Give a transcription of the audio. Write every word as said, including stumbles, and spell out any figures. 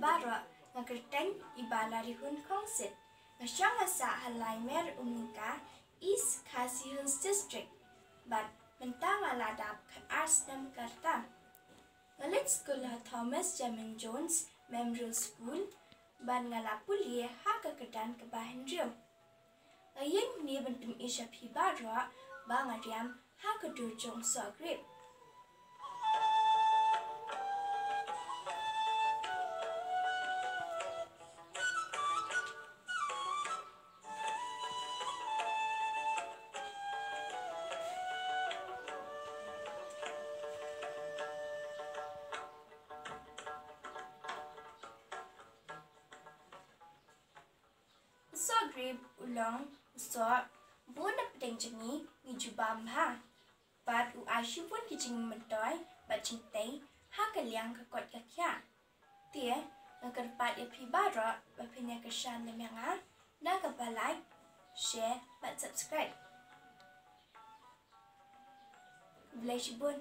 Baroh, nga kyrteng i Balarihun Khongsit. Nga shong nga sah ha Laimer Umningka, East Khasi Hills District. Bad mynta nga la dap khatar snem ka rta. Nga leit skul ha Thomas Jamin Jones Memorial School, bad nga la pule ha ka kyrdan kaba hynriew. Nga ïeng hangne ban pyni sha phi baroh ba nga riam ha ka dur jong u soh grep. U soh grep u long u soh ba na pdeng jong ngi ngi ju bam bha. Bad u ai shibun ki jingmyntoi bad jingtei ha ka liang ka koit ka khiah. Te nga kyrpad ïa phi baroh ba phin ïa kyrshan lem ïa nga da kaba like, share bad subscribe. Khublei shibun.